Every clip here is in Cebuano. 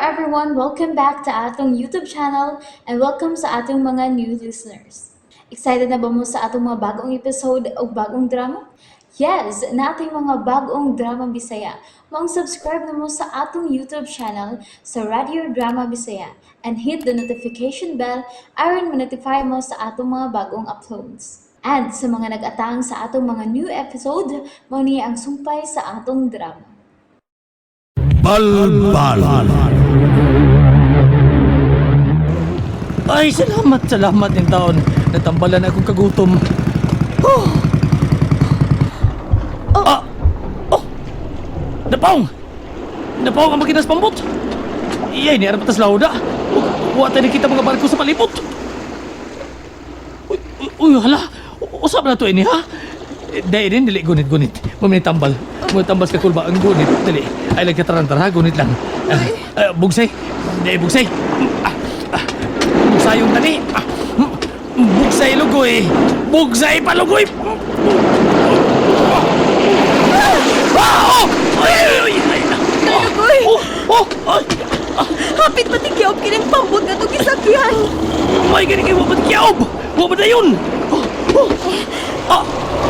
everyone! Welcome back to atong YouTube channel and welcome sa atong mga new listeners. Excited na ba mo sa atong mga bagong episode o bagong drama? Yes, nating mga bagong drama Bisaya. Maong subscribe na mo sa atong YouTube channel sa Radio Drama Bisaya and hit the notification bell aron ma-notify mo sa atong mga bagong uploads. And sa mga nag-atang sa atong mga new episode, mao ni ang sumpay sa atong drama. Balbal. Ay, salamat, salamat ng taon. Natambalan akong kagutom. Oh. Ah! Oh! Napong! Napong ang makinas pambot! Iyay, ni Arap tas lauda. Wa tayo nakita mga barko sa palibot. Uy, uy, uy, hala. Usap na to ini, ha? Dahil din, dili, gunit, gunit. Mumini tambal. Mumini tambal sa kulba. Ang gunit, dili. Ay, lagkataran, tara, gunit lang. Ah, ah, bugsay. Dili, bugsay. Ah, ah, bugsayong tani. Ah, bugsay lugoy. Bugsay palugoy. Ah, oh! Ay, ay, ay, ay. Lugoy! Oh, oh, ay. Hapit matigyaw kining pambot nga itong gisakyan. May gani kay wabad kiyaob. Wabad na yun. Oh, oh. Ah,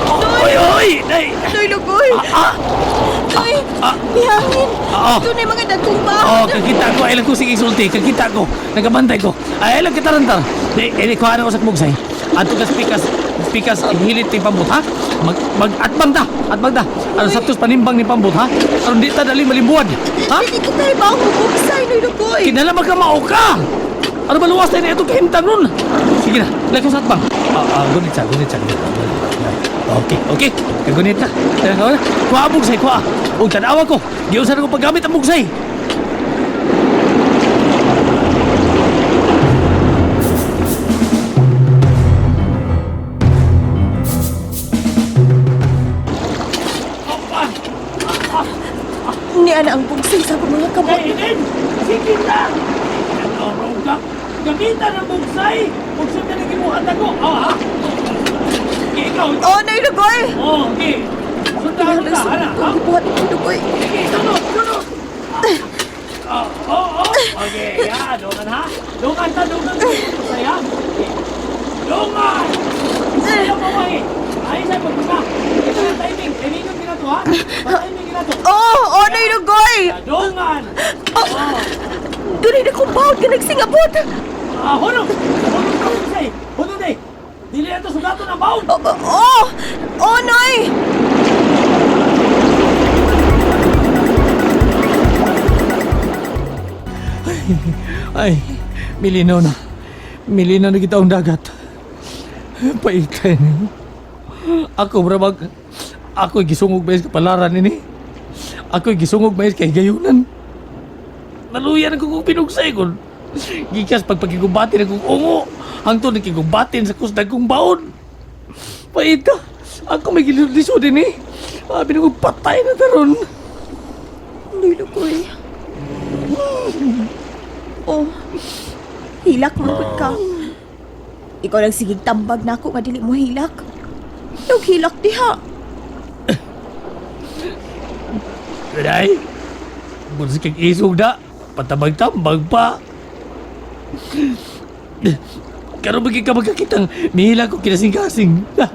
oh, oy, oy, ay. Noy, Lugoy! Ah, Noy! ah. Bihangin! Ah, ah. Doon ay mga dagkong Oh, baon. kakita ko. Ay lang ko sige sulti. Kakita ko. Nagabantay ko. Ay lang kita rantar. Di, ini kuha na ko sa bugsay. Ato kas pikas pikas hilit ni pambot ha. Mag mag atbang ta. Atbang ta. Ano saktos panimbang ni pambot ha. Aron di ta dali malimbuan. Ha? Hindi ko kayo ba ang bubugsay, Noy Lugoy? Kinala magkamao ka. Ano ba luwas tayo na itong kahimtang nun? Sige na, lagi ko sa atbang. Ah, ah, gunit siya, gunit siya. Gunit. Okay, okay. Kagunit na. Tara, tara. Kuha ang bugsay, kuha. Ug tanawa ko. Giusan ko paggamit ang bugsay. Ni ana ang bugsay sa akong mga kamot. Kainin! Sige na! Ano, ka? Gamitan ang bugsay! Bugsay ka na gibuhat ako! Oh, ha? Okay, ikaw! Oh, Noy Lugoy! Oh, okay. Sundan Kinahanglan ka, sa ana, ha? itong gibuhat ni Lugoy. Sige, sunod, sunod! Oh, oh, oh! Okay, ya, dungan ha? Dungan ta, dungan! Bugsay, ha? Okay. Dungan! Ayaw mo, eh! Ay, sa pagbuka! Ito yung timing! Timingon ginato, ha? Timing ginato! Oh, oh, Noy Lugoy! Dungan! Oh! Doon ay dagkong baon ka nagsingabot. Ah, hunong! Hunong ka, bugsay! Hunong day! Dili na to sugaton ang baon! Oh, oh, oh! Oh, Noy! Ay, milinaw na. Milinaw na kita ang dagat. Paitan. Ako, brabag, ako'y gisungog mais kapalaran ini. Ako'y gisungog mais kay gayunan. Naluyan ako kung pinugsay ko. Gikas pagpagigubatin akong ungo. Hangtod nakigubatin sa kusdag kong baon. Paita, ako may gilisod din eh. Sabi na ko, patay na taron. Noy Lugoy. Oh, hilak man gud ka. Ikaw lang sigig tambag na ako nga dili mo hilak. Dog hilak diha. Day, bunsi kang isog na, patabang-tambag pa. Karon ba ka magkakitang mihila ko kinasing-kasing. Ah,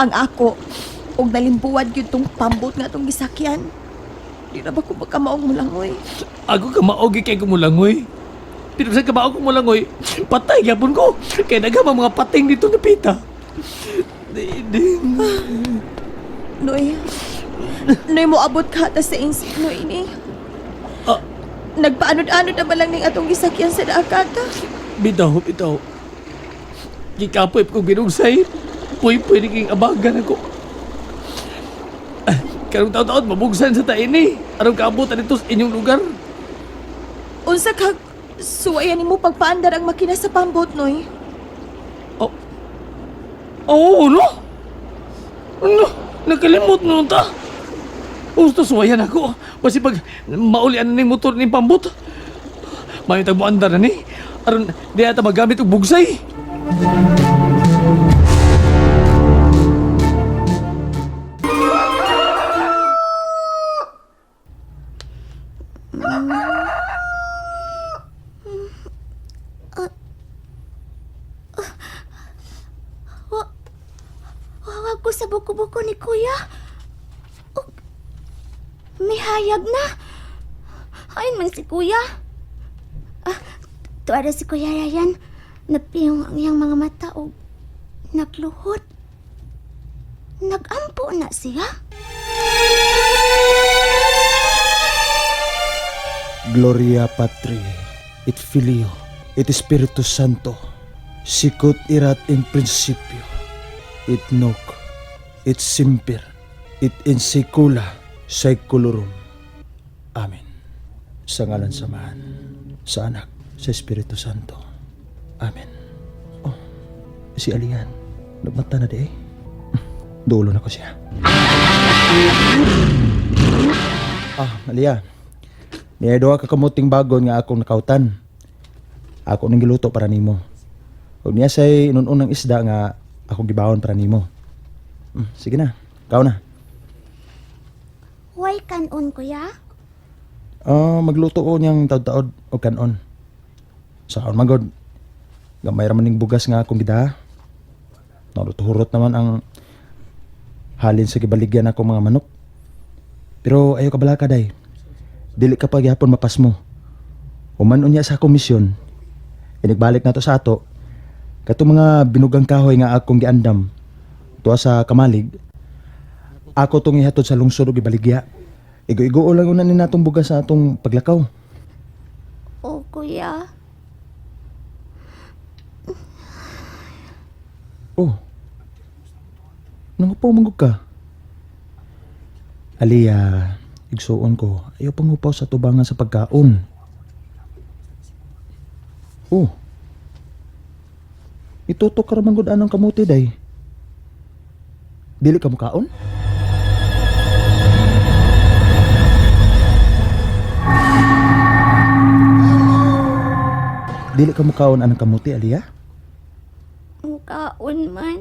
Ang ako, og nalimbuwad gyud tong pambot nga tong gisakyan. Di na ba ko magkamaong mulangoy? Ako kamaogi kay kumulangoy. Pero sa kamao kumulangoy, patay gyapon ko. Kay naghama mga pating dito na pita. Di, di. Noy, Noy mo abot ka ta sa insik, Noy ni. Ah. Nagpaanod-anod na ba lang ning atong gisakyan sa dagat? Bitaw, bitaw. Gikapoy ko ginugsay. Puy-puy naging abagan ako. Ah, karong taon-taon, mabugsan sa taini. Anong kaabutan nito sa inyong lugar? Unsa ka suwayan nimo pagpaandar ang makina sa pambot, Noy? Oh. Oo, no? Ano? Nakalimot nun ta. Gusto suwayan ako. Basi pag maulian na ning motor ning pambot. May tagbo andar na ni. Aron di ata magamit og bugsay. Wawag ko sa buko-buko ni Kuya. Oh, may hayag na. Ayun man si Kuya. Ah, tuara si Kuya Ryan. Napiyong ang iyang mga mata o nagluhod. Nagampo na siya. Gloria Patri, et Filio, et Spiritus Sancto, sicut erat in principio, et nunc, et semper, et in saecula saeculorum. Amen. Sa ngalan sa Amahan, sa Anak, sa Espiritu Santo. Amen. Oh, si Alian, nagmata na di eh. Dulo na ko siya. Ah, Alia. Niya duha ka kamuting bagon nga akong nakautan. Ako ning giluto para nimo. Ug niya say inun-unang isda nga akong gibawon para nimo. Sige na, kao na. Way kanon, Kuya. Ah, magluto ko niyang taod-taod og kanon. Saon magod. Gamay ra man ning bugas nga akong gidaha. Nalutuhurot naman ang halin sa gibaligyan ako mga manok. Pero ayo ka balaka day. Dili ka pa gihapon mapasmo. Human unya sa akong misyon. Inigbalik na to sa ato. Katong mga binugang kahoy nga akong giandam tuwa sa kamalig. Ako tong ihatod sa lungsod og ibaligya. Igo-igo lang una ni natong bugas sa atong paglakaw. Oh, Kuya. Oh. Nangupaw man gud ka. Aliya, igsuon ko. Ayaw pangupaw sa tubangan sa pagkaon. Oh. Itutok ka raman gud anang kamuti day. Dili ka mukaon? Dili ka mukaon anang kamuti, Aliya? Mukaon man.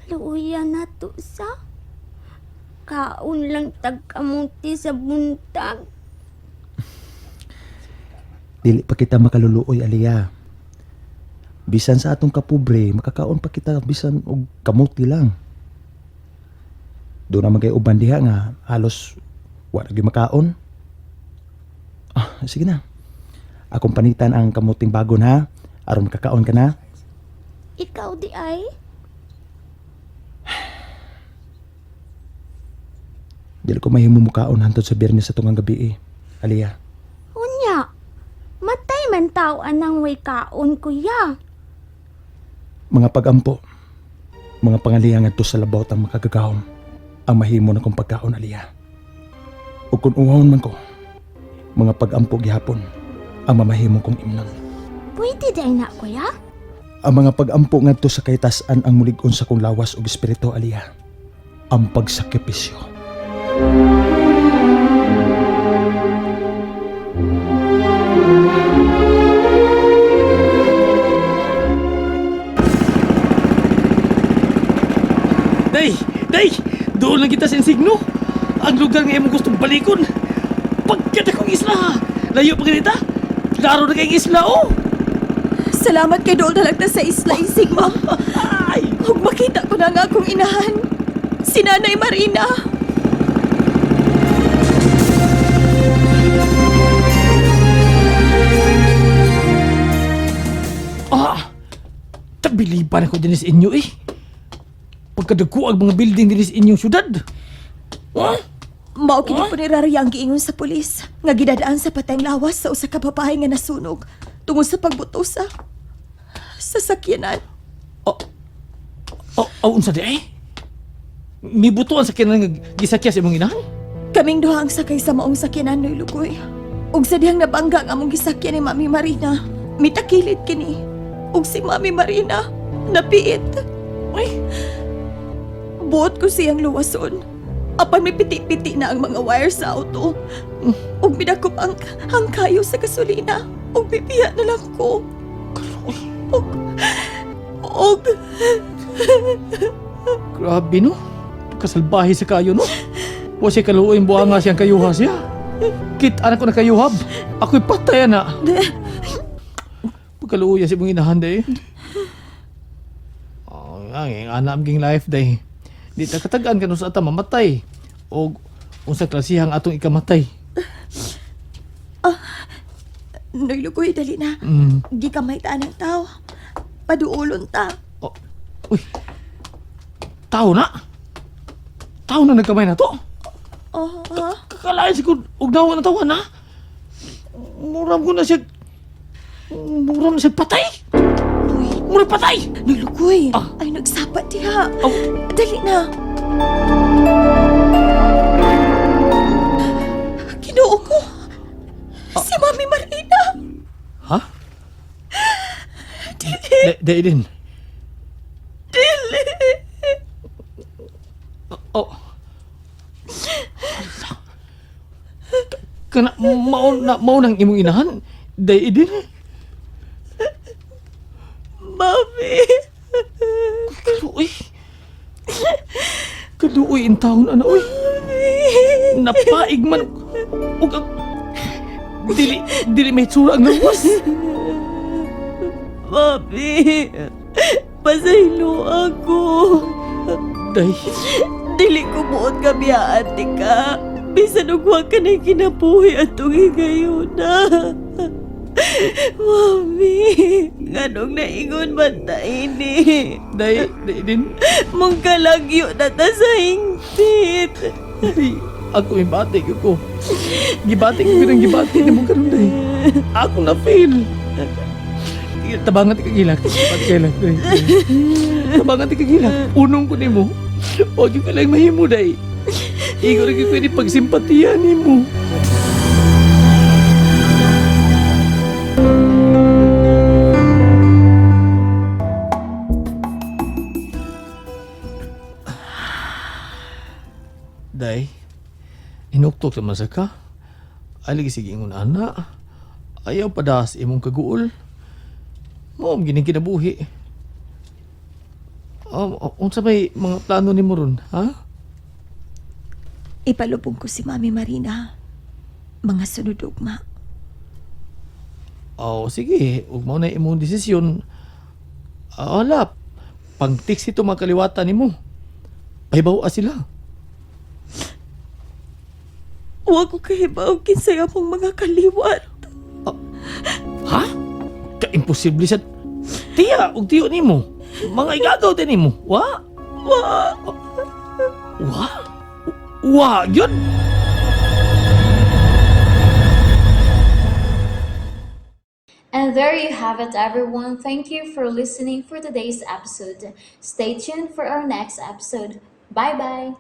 Luya na to sa. Kaon lang tagkamuti sa buntag. Dili pa kita makaluluoy, Aliya. Bisan sa atong kapobre, makakaon pa kita bisan og kamuti lang. Doon naman kay uban diha nga halos wa na gyud makaon. Ah, sige na. Akong panitan ang kamuting bagon ha. Aron makakaon ka na. Ikaw di ay? Dili ko mahimo mukaon hantod sa Biyernes sa tungang gabi eh. Aliya. Unya, matay man tao anang way kaon, Kuya. Mga pagampo, mga pangaliya ngadto sa labot ang makagagahom, ang mahimo na kong pagkaon, Aliya. Ug kung uhawon man ko, mga pagampo gihapon, ang mamahimo kong imnon. Pwede di ay na, Kuya? Ang mga pagampo ngadto sa kaytas-an ang mulig-on sa kong lawas ug espiritu, Aliya. Ang pagsakripisyo. Day! Day! Doon lang kita sa insigno. Ang lugar nga imong gustong balikon. Pagkat akong isla. Layo pa ganita. Klaro na kayong isla, oh! Salamat kay Dol nalagta sa isla, Insigma. Ay! Ug makita ko na nga akong inahan. Si Nanay Marina. Ah! Tabiliban ako din sa inyo eh. Pagkadagko ang mga building din sa inyong syudad. Ah? Mao kini punerarya ang giingon sa pulis nga gidadaan sa patayng lawas sa usa ka babae nga nasunog tungod sa pagbuto sa sasakyanan. Oh, oh, oh, unsa di eh? Mibutuan sa kinang gisakya sa imong inahan? Kaming duha ang sakay sa maong sakyanan noy Lugoy. Ug sa dihang nabangga ang among gisakyan ni Mami Marina, mitakilid kini. Ug si Mami Marina napiit. Uy, Buot ko siyang luwason. Apan may piti-piti na ang mga wire sa auto. Ug midakop ang kayo sa gasolina. Ug bibiya na lang ko. Ug, ug, grabe no. Pagkasalbahe sa kayo no. Wa siya kaluoy buanga siyang kayuha siya. Kita na ko nakayuhab. Ako'y patay na. Pagkaluya si mong inahan, day. Oh, ang anak ging life, day. Di ta katagaan ka sa ata mamatay. O unsa klasihang atong ikamatay. Noy Lugoy, dali na. Gikamay ta ng tao. Paduulon ta. Oh. Uy. Tao na. Tao na nagkamay na to. Oh, ha? Kakalain siguro og dawa na tawa na. Muram ko na siya. Muram na siya patay. Noy, Muram patay. Noy Lugoy. Ah. Ay, nagsapat diha. Oh. Dali na. Ginoo ko. Si Mami Marina. Ha? Dili. De, de, din. Dili. Oh. Hala. Kana mao na mao nang imong inahan. Day din. Mami. Kaluoy. Kaluoy in taon ana oy. Napaig man ug ang dili dili may tsura ang lawas. Mami. Pasaylo ako. Day. Dili ko buot kabiyaan ti ka. Bisan og wa ka na'y kinabuhi atong higayuna. Mami, nganong naingon man ta ini? Day, day din. Mong kalagyo na ta sa hingpit. Day, ako ibati ko. Gibati ko ng gibati ni mo karon day. Ako na fail. Tabangan ti kagilak. Tabangan ti kagilak. Day. Tabangan ti kagilak. Unong ko nimo. Huwag yung lang mahimo day. Igo rin ko ni pagsimpatiya nimo. Day, inuktok naman sa ka. Ay, lagi sige ingon ana. Ayaw padas imong kaguol. Mao ang gining kinabuhi. Oh, unsa may mga plano nimo ron, ha? Ipalubong ko si Mami Marina. Mga sunod ugma. Oh, sige, ug mao na imong desisyon. Ah, wala. Pang-text ito mga kaliwatan nimo. Pahibaw sila. Wa ko kahibaw kinsay among mga kaliwat. Ha? Ka-imposible sa tiya ug tiyo nimo. Mga igagaw din nimo. Wa? Wa! Wa? Wa yun? And there you have it, everyone. Thank you for listening for today's episode. Stay tuned for our next episode. Bye bye.